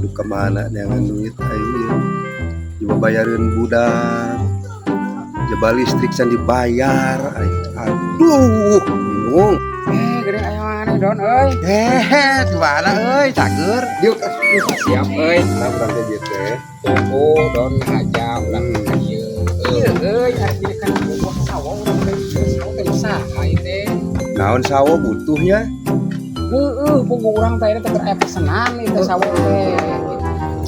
Kudu kemana neangan duit aing ieu? Coba bayarin budak. Coba listrik can dibayar aing. Aduh, bingung. Eh, gede aya mana Don euy? Eh, di mana euy, cager? Diuk. Siap euy. Nah, urang teh ieu teh. Oh, Don aja ulah ka dieu. Ieu euy, ari ieu kan buah sawo urang teh. Sawo teh usaha ieu teh. Naon sawo butuhnya? Heeh, puguh urang teh teh keur aya pesenan ieu teh sawo teh.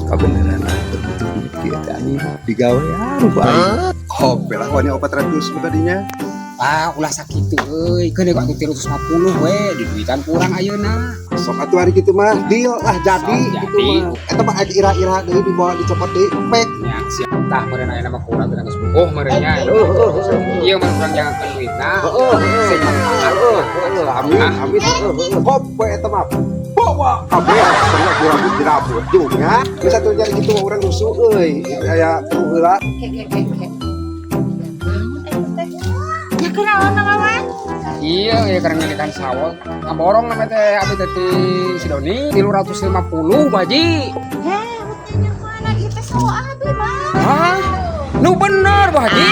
Kabeneran aing butuh duit kieu teh, anjing. Digawean ku aing. Kope lah wani 400 nu tadinya. Ah, ulah sakitu euy. Keun kok atuh 350 we, diduitan kurang ayeuna. Sok atuh hari kitu mah, deal lah, jadi Sok, gitu jadi. Mah. Eta mah aya ira-ira deui dibawa dicopot deui pek. Nya siap tah meureun ayeuna mah kurang teh geus bukuh meureun nya. Ieu mah urang jangan duitna. Sing manfaat. Heeh, amin amin, heeh heeh. Kope eta mah. Bawa kabeh setengah dirabut dirabut juga. Geus atuh jadi kitu mah urang rusuh euy. Aya perlu heula. Ke ke ke ke. Naon eta teh? Ya kunaon Mama? Iya, ya karena ngelikan sawo. Ngaborong namanya teh abi teh ti si Doni 350, Baji. Heh, tanya mana ieu teh sawo abi, Mang. Hah? Nu bener, Baji.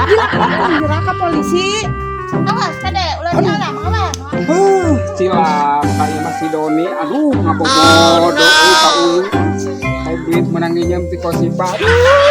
Gila, ke polisi. Awas, kade, ulah salah, Mang Awan. Huh, cilaka ieu mah si Doni. Aduh, ngabobodo euy ka uing. Kayak duit menang nginjem ti Kosipa. Aduh.